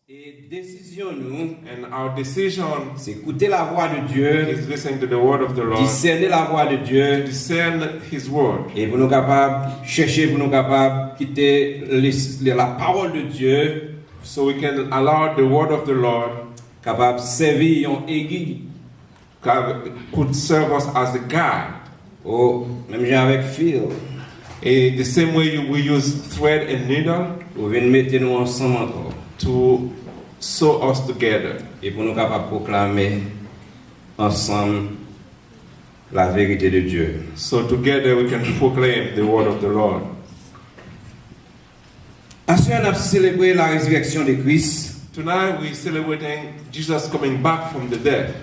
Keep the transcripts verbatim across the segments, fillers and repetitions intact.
E desizyon nou, and our decision, se koute lavwa de Dye, is listening to the word of the Lord, disène lavwa de Dye, discern His word, e pou nou kapab chèche, pou nou kapab kite lapawòl de Dye, so we can allow the word of the Lord, kapab sèvi yon egi, could serve us as a guide. O, menm jan avèk fil. E the same way you, we use thread and needle. Ou vin mete nou ansanm ankò. To sew us together. E pou nou kapab pwoklame ansanm la vérité de Dieu. So together we can proclaim the word of the Lord. Aswè n ap selebre la résurrection de Christ. Tonight we celebrating Jesus coming back from the death.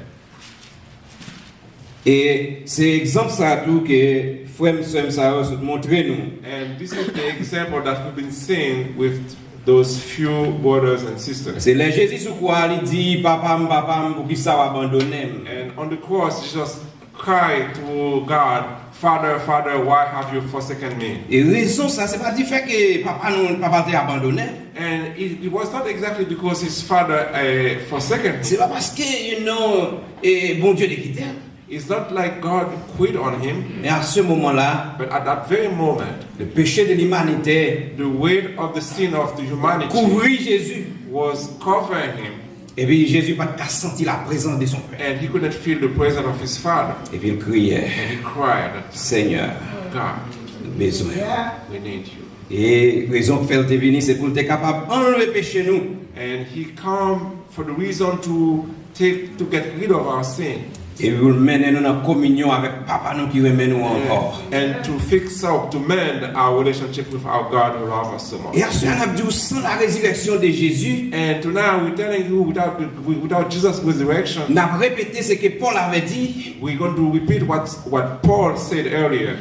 E se egzanp sa a tou ke frè m, sè m sa yo sot montre nou. And this is the example that we've been seeing with those few brothers and sisters. Se lè Jezi sou kwa a, li di, Papa m, Papa m, poukisa w abandone m? And on the cross, Jesus cried to God, Father, Father, why have you forsaken me? E rezon sa, se pa difè ke papa nou, papa te abandone l. And it, it was not exactly because his father uh, forsaken him. Se pa paske, you know, e Bondye te kite l. It's not like God quit on him, Men a se moman la, but at that very moment, le péché de l'humanité the weight of the sin of the humanity kouvri Jezi. Was covering him, Epi Jezi pa t ka santi la présence de son Père. And he couldn't feel the presence of his father. Epi l kriye, And he cried, Senyè, God, nou bezwen w. We need you. E rezon k fè l te vini, se pou l te kapab anlve peche nou. And he come for the reason to take to get rid of our sin. Epi pou l mennen nou nan kominyon avèk Papa nou ki renmen nou ankò. And to fix up, to mend our relationship with our God who loves us so much. E aswè a n ap di w, sans la résurrection de Jésus, And tonight we're telling you, without, without Jesus' resurrection, n ap repete se ke Pòl avè di. We're going to repeat what, what Paul said earlier.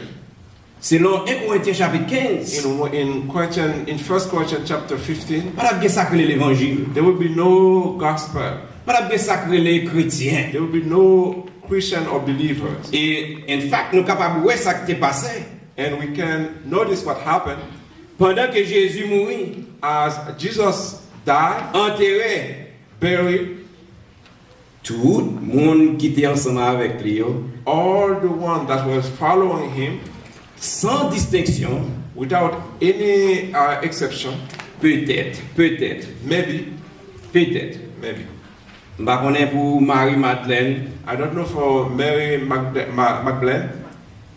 Selon en Korentyen chapit kenz, In, in, Corinthian, in First Corinthians chapter fifteen, pa t ap gen sa k rele levanjil. There will be no gospel. Pa t ap gen sa k rele kretyen. There will be no Christian or believers. E, in fact, nou kapab wè sa k te pase. And we can notice what happened. Pandan ke Jezi mouri, As Jesus died, antere, buried, Tout moun ki te ansanm avèk li yo, all the ones that were following him, san distenksyon, without any uh, exception, petèt, petèt, maybe, petèt, maybe. M pa konnen pou Mari Madlèn, I don't know for Mary Magda- Ma- Magdalene.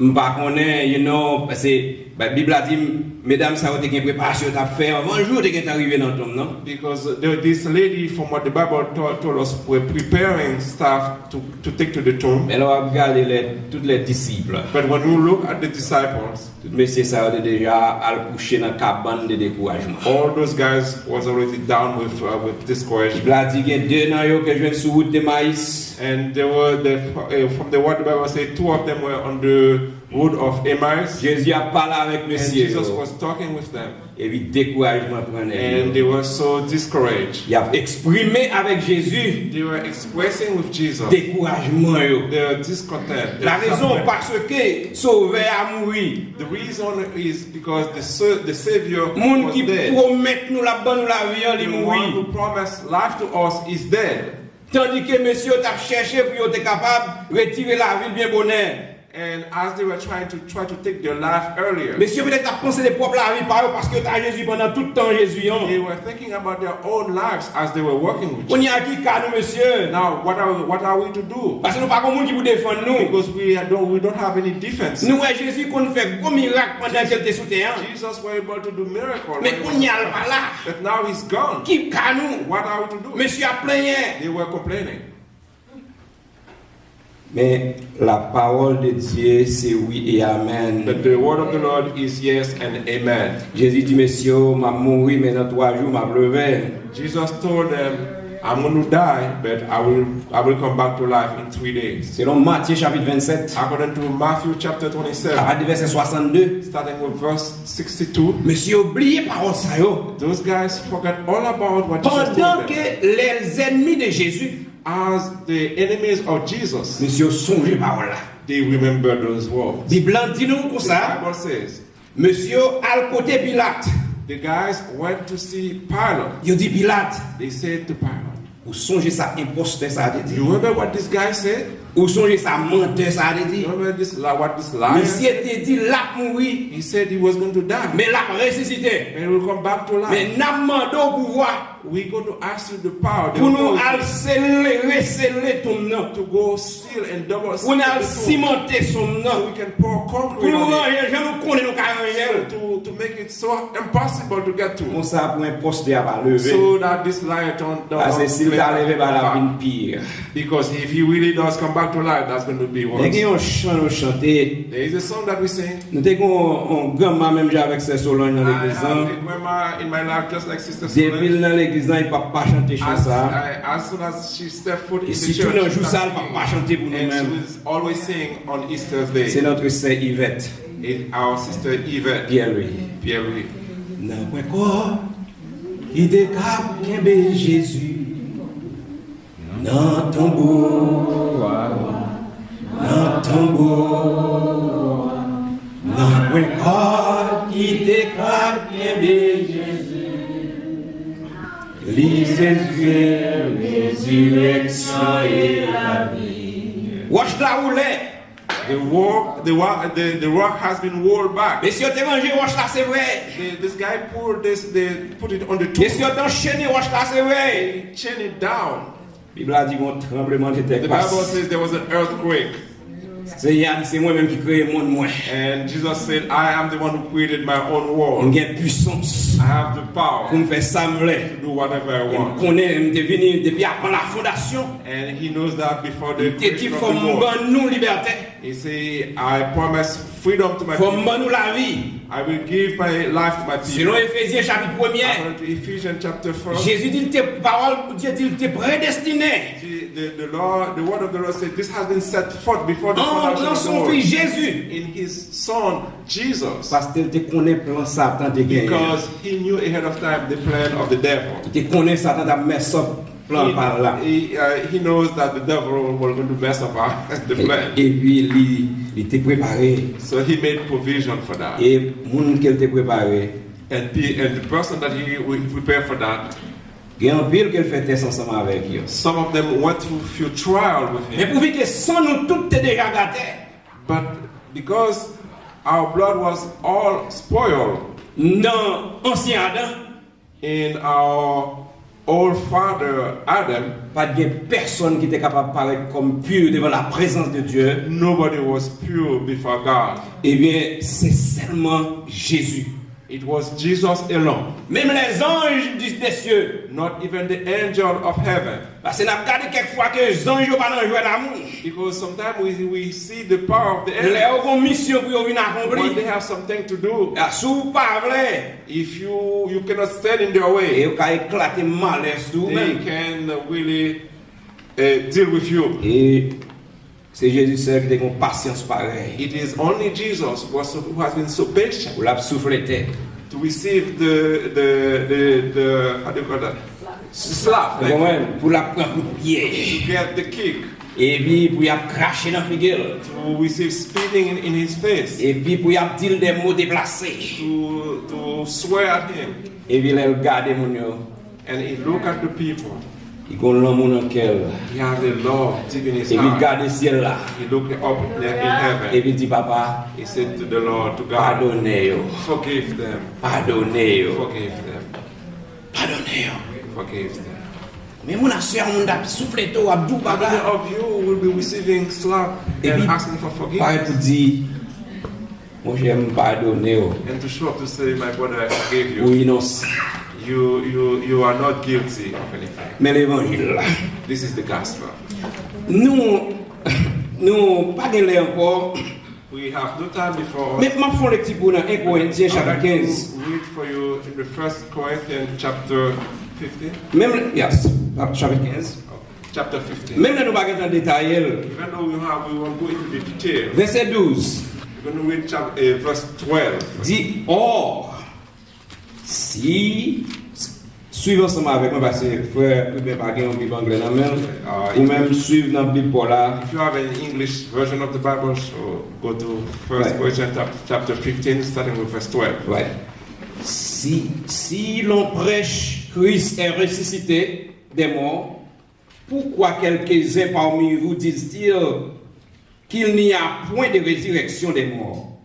M pa konnen, you know, paske Bib la di m, medam sa yo te gen preparasyon yo t ap fè anvan jou yo te gentan rive nan tonm nan. Because the, this lady, from what the Bible told, told us, were preparing stuff to, to take to the tomb. Men lè w ap gade lè, tout lè disip, But when you look at the disciples, tout mesye sa yo te deja al kouche nan kabann de dekourajman. All those guys was already down with, uh, with discouragement. Bib la di gen de nan yo ke jwenn sou wout Emayis. And they were the, uh, from the what the Bible said, two of them were on the road of Emmaus. Jezi ap pale avèk mesye yo. And Jesus was talking with them. Epi dekourajman pran nèg yo. And they were so discouraged. Y ap eksprime avèk Jezi. They were expressing with Jesus. Dekourajman yo. Their discontent. Their disappointment. La rezon, paske Sovè a mouri. The reason is because the, the Savior was dead. Moun ki pwomèt nou l ap ban nou lavi an, li mouri. The one who promised life to us is dead. Tandike mesye yo t ap chèche pou yo te kapab retire lavi l byen bonè. And as they were trying to try to take their life earlier, mesye yo petèt t ap panse de pwòp lavi pa yo paske yo t a Jezi pandan tout tan Jezi an. They were thinking about their own lives as they were walking with Jesus. Kounye a ki ka nou mesye? Now, what are, what are we to do? Paske nou pa gen moun ki pou defann nou. Because we don't, we don't have any defense. Nou wè Jezi konn fè gwo mirak pandan ke l te sou tè an. Jesus were able to do miracle. Men kounye a l pa la. But now he's gone. Ki ka nou? What are we to do? Mesye ap plenyen. They were complaining. Men lapawòl de Dye se wi e amèn. But the word of the Lord is yes and amen. Jezi di mesye yo, m ap mouri, men nan twa jou m ap leve. Jesus told them, I'm going to die, but I will, I will come back to life in three days. Selon Matye chapit vennsèt, According to Matthew chapter twenty-seven, apati vèsè swasannde, starting with verse sixty-two, mesye yo bliye pawòl sa yo. Those guys forgot all about what Jesus told them. Pandan ke les ennemis de Jésus, As the enemies of Jesus, mesye yo sonje pawòl la. They remember those words. Bib la di nou konsa, the Bible says, mesye yo al kote Pilat. The guys went to see Pilate. Yo di Pilat, They said to Pilate, ou sonje sa enpostè sa a te di? You remember what this guy said? Ou sonje sa mantè sa a te di? You remember this li- what this liar Misye said? Te di l ap mouri, He said he was going to die. Men l ap resisite. And he will come back to life. Men n ap mande w pouvwa We're going to ask you the poir. Pou nou al sele, resele tonm nan. To go seal and double Pou nou al seal the tomb. Simante tonm So nan. We can pour Pou concrete nou on it. Ranje jan nou konnen nou ka ranje So l. to, to make it so impossible to get to. Konsa pou enpostè a pa leve. So that this liar don't, don't Paske si l ta leve, bagay la vin pi. Because if he really does come back to life, that's going to be Men gen worse. Yon chan nou chante. There is a song that we sing. Nou te gen yon, yon granma menm jan avèk sè Solange nan I legliz have lan. A grandma in my life just like Sister Depi Solange. L nan legliz lan, li p ap pa chante chan As, sa. I, as soon as she stepped foot in E the sitou nan church, jou she sa, l p starts ap pa singing. Chante pou nou And she menm. Will always sing on Easter's Day. Se notre sè Yvette It's our sister Yvette Pierre-Louis. Pierre-Louis. Nan pwen kò ki te kab kenbe Jezi nan tonbo a, nan tonbo a, nan pwen kò ki te kab kenbe Jezi. Li se Jezi, rezireksyon e lavi. Wòch la woule. The rock, the, wa- the, the rock has been rolled back. Mesye yo te ranje wòch la, se vre. The, this guy pulled this, they put it on the tomb. Mesye yo te anchene wòch la, se vre. They chain it down. Bib la di yon tranbleman de tè The pas. Bible says there was an earthquake. Senyè a di se mwen menm ki kreye mond mwen. And Jesus said, I am the one who created my own world. M gen pwisans I have the power pou m fè sa m vle. To do whatever I M want. Konnen m te vini depi avan la fondasyon. And he knows that before the Li te di creation of fò m the world. Ban nou libète. He said, I promise freedom to my Fò m people. Ban nou lavi. I will give my life to my Selon people. Efezyen chapit premye, According to Ephesians chapter first, Jezi di l te, pawòl Bondye di l te predestine. the, the, the Lord, the word of the Lord said this has been set forth before the An foundation nan of the son world. Fi Jezi. In his son Jesus. Paske l te konnen plan Satan te genyen. Because he knew ahead of time the plan of the devil. Li te konnen Satan t ap mess up plan pa l la. He, uh, he knows that the devil was going to mess up our, the plan. Epi li, li te prepare. So he made provision for that. E moun ke l te prepare. And, pe- and the person that he would prepare for that, Gen anpil ke l fè tès ansanm avèk yo. Some of them went through few trial with him. Men pouvi ke san nou tout te deja gate. But because our blood was all spoiled, Nan ansyen Adan, in our old father Adam, pa t gen pèsonn ki te kapab parèt kòm pi devan la prezans de Dye. Nobody was pure before God. Ebyen, se sèlman Jezi. It was Jesus alone. Menm lèzanj di de sye. Not even the angel of heaven. Paske n ap gade kèk fwa ke zanj yo pa nan jwèt amou. Because sometimes we, we see the power of the Lè angel. Yo gon misyon pou yo vin akonpli. When they have something to do, A, si w pa vle, if you, you cannot stand in their e way, yo ka eklate malè sou ou they menm. Can really uh, deal with you. E se Jezi sèl ki te gen pasyans parèy. It is only Jesus who, was, who has been so patient Pou l ap soufle tè. To receive the, the, the, the, how do you call that? Slap. Ou konprann? Pou l ap pran kout pye. To get the kick. Epi pou y ap krache nan figi l. To receive spitting in, in his face. Epi pou y ap di l de mo deplase. To, to swear at him. Epi lè l gade moun yo. And he look at the people. Li gon lanmou nan kè l. He has a love deep in his Epi l heart. Gade syèl la. He looked up there in heaven. Epi l di, Papa, He said to the Lord, to God, padone yo. Forgive them. Padone yo. Forgive them. Padone yo. Forgive them. Men moun aswè a moun t ap soufle to, ap di w How many papa. Of you will be receiving slap and Epi asking for forgiveness? Parèt pou di, monchè, m padone w. And to show up to say, my brother, I forgive Ou you. Inosan. You, you, you are not guilty of anything. Men levanjil la. This is the gospel. Nou, nou pa gen lè ankò. We have no time before. Men m ap fè yon lekti pou w nan en Korentyen I'd chapit like to kenz. Read for you in the First Corinthians chapter fifteen. Menm, yes, chapit kenz. Chapter fifteen. Menm lè nou pa gen tan detaye l. Even though we have, we won't go into the detail. Vèsè douz. We're going to read chapter, uh, verse twelve. Di, or, si, swiv ansanm avèk mwen, paske frè Ruben pa gen yon Bib anglè nan men l. Ah, Ou menm swiv nan Bib pa w la. If you have an English version of the Bible, so go to First Right. Corinthians chap- chapter fifteen, starting with verse twelve. Right. Si Si, si l'on prêche Christ est ressuscité des morts, pourquoi quelques-uns parmi vous disent-ils qu'il n'y a point de résurrection des morts?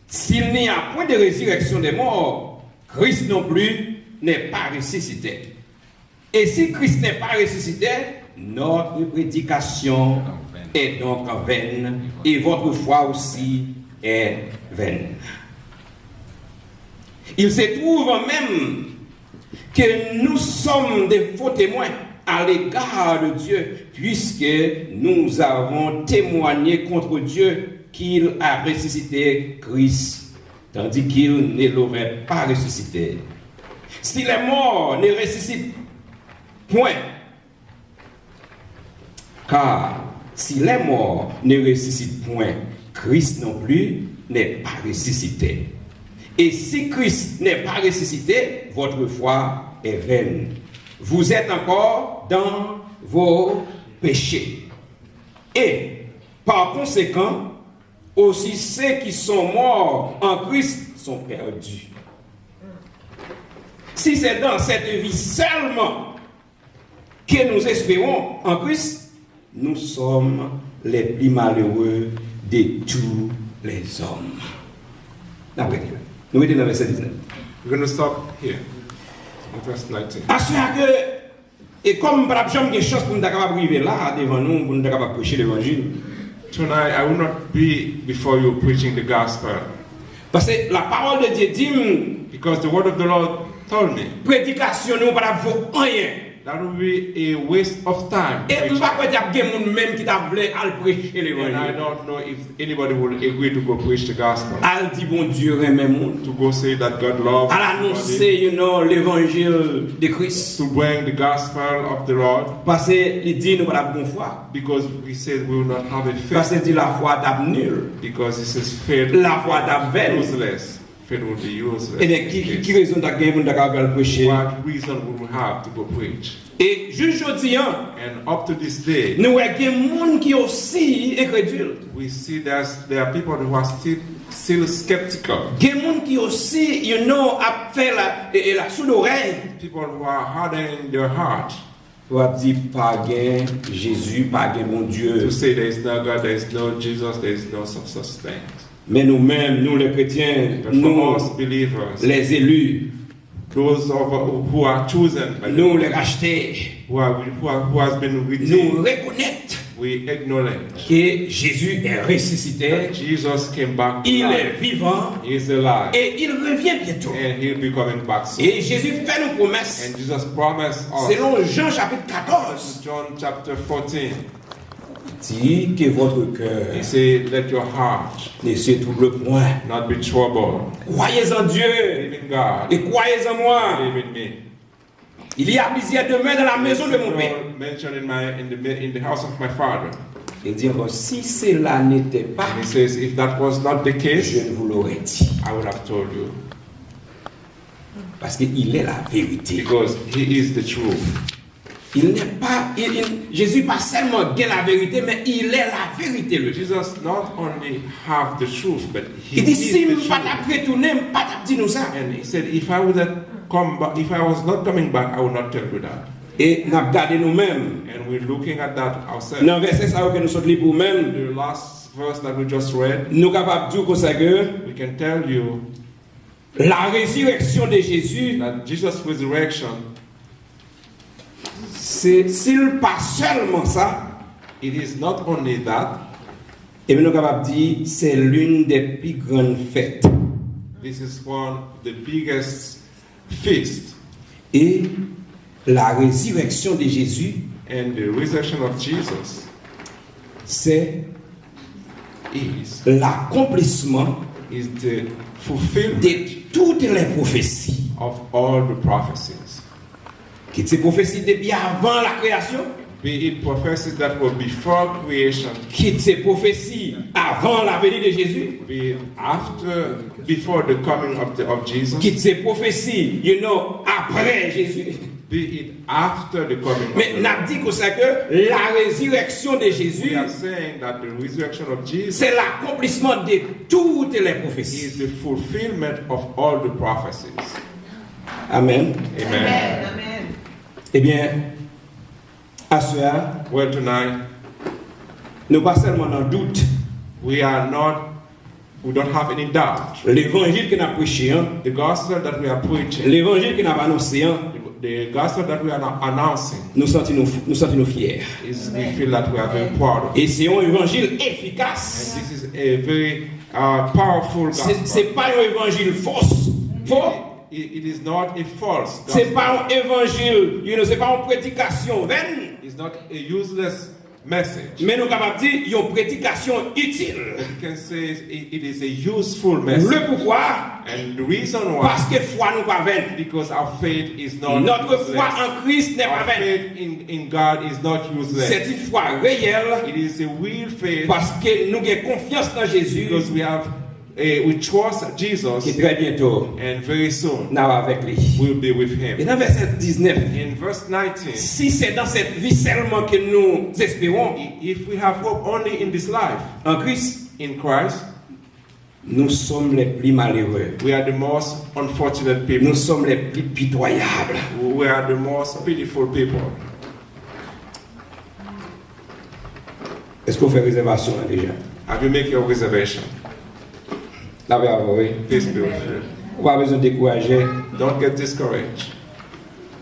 S'il n'y a point de résurrection des morts, Christ non plus n'est pas ressuscité. Et si Christ n'est pas ressuscité, notre prédication est donc vaine, et votre foi aussi est vaine. Il se trouve même que nous sommes des faux témoins à l'égard de Dieu, puisque nous avons témoigné contre Dieu qu'il a ressuscité Christ, tandis qu'il ne l'aurait pas ressuscité. Si les morts ne ressuscitent point, car si les morts ne ressuscitent point, Christ non plus n'est pas ressuscité. Et si Christ n'est pas ressuscité, votre foi est vaine. Vous êtes encore dans vos péchés. Et par conséquent, aussi ceux qui sont morts en Christ sont perdus. Si c'est dans cette vie seulement que nous espérons en Christ, nous sommes les plus malheureux de tous les hommes. N ap rete la. Nou rete nan vèsè diznèf. We're going to stop here in verse nineteen. Aswè a ke, e kòm m pa t ap janm gen chans pou m ta kapab rive la a devan nou, pou m ta kapab preche levanjil. Tonight, I will not be before you preaching the gospel. Paske la parole de Dieu di m, Because the word of the Lord told me predikasyon nou pa t ap vo anyen. That will be a waste of time. E m preaching. Pa kwè t ap gen moun menm ki t ap vle al preche levanjil. And I don't know if anybody will agree to go preach the gospel. Al di Bondye renmen moun. To go say that God loves everybody. Al anonse, you know, levanjil de Kris. To bring the gospel of the Lord. Paske li di nou pa t ap gon fwa. Because we said we will not have a faith. Paske li di lafwa t ap nil. Because he says faith. Lafwa t ap vèn. Useless. Faith will be useless. Ebyen, ki, ki, ki rezon ta gen pou n ta kapab al preche? What reason would we have to go preach? E jis jodi an, and up to this day, nou wè gen moun ki osi enkredil. We see that there are people who are still, still skeptical. Gen moun ki osi, you know, ap fè la, e, e la soudorèy. People who are hardening their heart. W ap di, "Pa gen Jezi, pa gen Bondye." To say there is no God, there is no Jesus, there is no such, such thing. Men nou menm, nou lè kretyen, But for nou us believers, lè eli, those of, who are chosen by the nou Lord, lè rachte, who are, who are, who has been redeemed, nou rekonèt we acknowledge ke Jezi est ressuscité, that Jesus came back to life. Il est vivant, He is alive, et il revient bientôt. And he'll be coming back soon. Et Jezi fè nou pwomès. And Jesus promised us, selon Jan chapit katòz, John chapter fourteen, di, "Que votre cœur, he said, let your heart, ne se trouble point, not be troubled. Croyez en Dieu, believe in God, et croyez en moi. Believe in me." Il y a plusieurs demeures dans la maison de mon Père. Mentioned in my, in the, in the house of my Father. Il dit encore, "Si cela n'était pas, and he says, if that was not the case, je ne vous l'aurais dit." I would have told you. Parce que il est la vérité. Because he is the truth. Il n'est pas, il, il, Jésus pa sèlman gen la vérité, mais il est la vérité lui. Jesus not only have the truth, but he is the truth. Li di, "Si m pa t ap retounen, m pa t ap di nou sa." And he said, if I would have come back, if I was not coming back, I would not tell you that. E n ap gade nou menm. And we're looking at that ourselves. Nan vèsè sa yo ke nou sot li pou menm, the last verse that we just read, nou kapab di w konsa ke we can tell you la résurrection de Jésus, that Jesus' resurrection, se, si l pa sèlman sa, it is not only that, ebyen nou kapab di, c'est l'une des plus grandes fêtes. This is one of the biggest feast. Et la résurrection de Jésus, and the resurrection of Jesus, c'est is, l'accomplissement, is the fulfillment, de toutes les prophéties, of all the prophecies. Kit se pwofesi depi avan la kreyasyon, be it prophecies that were before creation, kit se pwofesi avan la venue de Jésus, be it after, before the coming of the, of Jesus, kit se pwofesi, you know, apre Jezi. Be it after the coming of the Lord. Men n ap di konsa ke la résurrection de Jésus, we are saying that the resurrection of Jesus, c'est l'accomplissement de toutes les prophéties, is the fulfillment of all the prophecies. Amen. Amen. Amen. Ebyen, aswè a, well, tonight, nou pa sèlman nan dout. We are not We don't have any doubt. Levanjil ke n ap preche an, the gospel that we are preaching, levanjil ke n ap anonse an, the, the gospel that we are now announcing, nou santi nou, nou santi nou fyè, is we feel that we are very proud of. E se yon evanjil efikas. And this is a very uh, powerful gospel. Se pa yon evanjil fo. Fo. It, it is not a false gospel. Se pa yon evanjil, you know, se pa yon predikasyon vèn. It's not a useless message. Men nou kapab di yon predikasyon itil. But you can say it, it is a useful message. Le poukwa? And the reason why? Paske fwa nou pa vèn. Because our faith is not useless. Notre foi en Christ n'est pas vaine. Our faith in, in God is not useless. C'est une foi réelle. It is a real faith. Paske nou gen konfyans nan Jezi. Because we have Eh, we trust Jesus, ke trè byento, and very soon, n ap avèk li. We'll be with him. E nan vèsè diznèf, in verse nineteen, si se dans cette vie seulement que nous espérons, i- if we have hope only in this life, en Christ, in Christ, nous sommes les plus malheureux. We are the most unfortunate people. Nous sommes les plus pitoyables. We are the most pitiful people. Èske w fè rezèvasyon an deja? Have you make your reservation? Lapè avè w, wi. Peace be with you. Ou pa bezwen dekouraje. Don't get discouraged.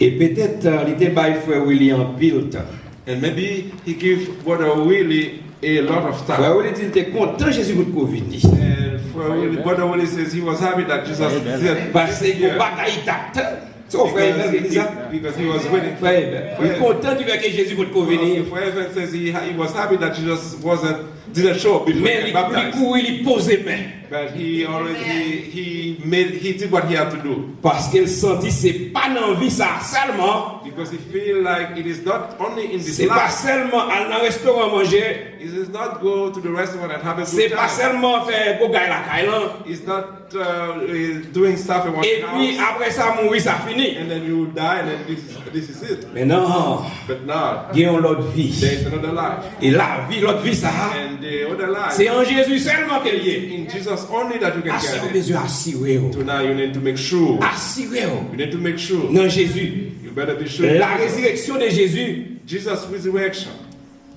E petèt, uh, li te bay frè Willy anpil tan. And maybe he give Brother Willy a lot of time. Frè Willy di l te kontan Jezi potko vini. And Frè Willy, Brother Willy says he was happy that Jesus didn't appear. Paske gon bagay li t ap tann. Se yon frè Evan ki di sa? Because he was waiting for Frè Evan. Li kontan di fè ke Jezi potko vini. Frè Evan says he, he was happy that Jesus wasn't, didn't show up before he got baptized. Men li, li kouri, li poze men. But he already, he made, he did what he had to do. Paske l santi se pa nan vi sa sèlman. Because he feel like it is not only in this life. Se pa sèlman al nan restoran manje. It is not go to the restaurant and have a good time. Se pa sèlman fè bògay lakay lan. It's not uh, eh, doing stuff in one house. Epi apre sa, mouri, sa fini. And then you die, and then this is, this is it. Men non, but now, gen yon lòt vi. There is another life. E lavi, lòt vi sa a, and the other life, se an Jezi sèlman ke l ye. In Jesus only that you can get it. Aswè, ou bezwen asire w. So now you need to make sure. Asire w. You need to make sure. Nan Jezi. You better be sure. La résurrection de Jésus, Jesus' resurrection,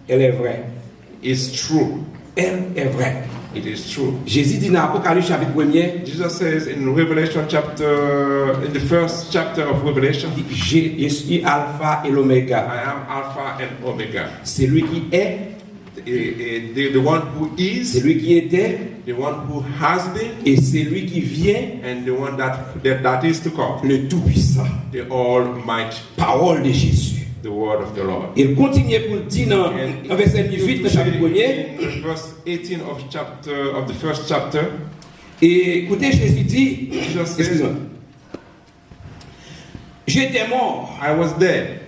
elle est vraie. Is true. Elle est vraie. It is true. Jezi di nan Apokalips chapit premye, Jesus says in Revelation chapter, in the first chapter of Revelation, li di, je, je suis Alpha et l'Oméga. I am Alpha and Omega. Celui qui est, the, the, the one who is, celui qui était, the one who has been, et celui qui vient, and the one that, that, that is to come, le Tout-Puissant. The Almighty. Pawòl de Jezi. The word of the Lord. E l kontinye pou l di nan, nan vèsè dizuit nan chapit premye. In verse eighteen of chapter, of the first chapter, e koute Jezi di, Jesus said, excuse me, j'étais mort. I was dead.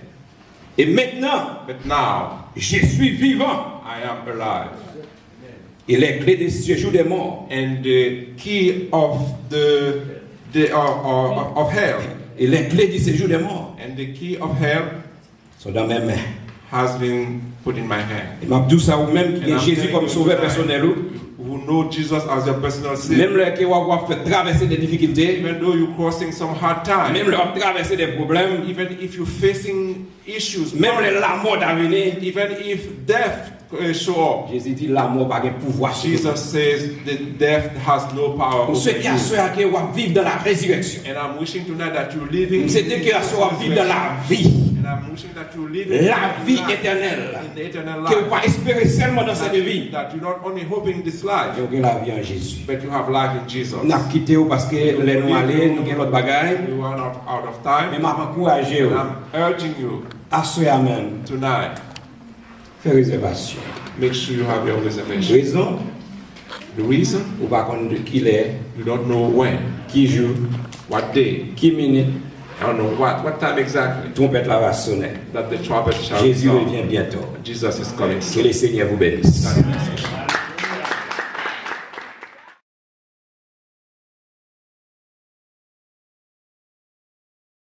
Et maintenant, but now, je suis vivant. I am alive. Et les clés du séjour des morts. And the key of the, the uh, uh, of hell. Et les clés du séjour des morts. And the key of hell sont dans mes mains. Has been put in my hand. E m ap di w sa, ou menm ki gen Jezi kòm sovè pèsonèl ou. And I'm telling you tonight, who know Jesus as your personal Savior. Menm lè ke w ap, w ap fè travèse de difikilte. Even though you crossing some hard time. Menm lè w ap travèse de pwoblèm. Even if you facing issues. Menm lè lamò ta vini. Even if death, eh, show up. Jezi di lamò pa gen pouvwa sou ou. Jesus says the death has no power over you. M swete aswè a ke w ap viv dans la résurrection. And I'm wishing tonight that you're living in Jesus' resurrection. M swete ke aswè w ap viv dans la vie. And I'm wishing that you're living in life, in the eternal life. La vie éternelle. Ke w pa espere sèlman dans cette vie. That you're not only hoping in this life, men w gen lavi an Jezi. But you have life in Jesus. N ap kite w paske lè nou ale, nou gen lòt bagay. We run out, out of time. Men m ap ankouraje w. And I'm urging you, aswè a menm, tonight, fè rezèvasyon. Make sure you have your reservation. Rezon? The reason? Ou pa konn de kilè, you don't know when, ki jou, what day, ki minit, I don't know what, what time exactly, twonpèt la va sonnen. That the trumpet shall sound. Jésus revient bientôt. Jesus is coming soon. Que le Seigneur vous bénisse. God bless you.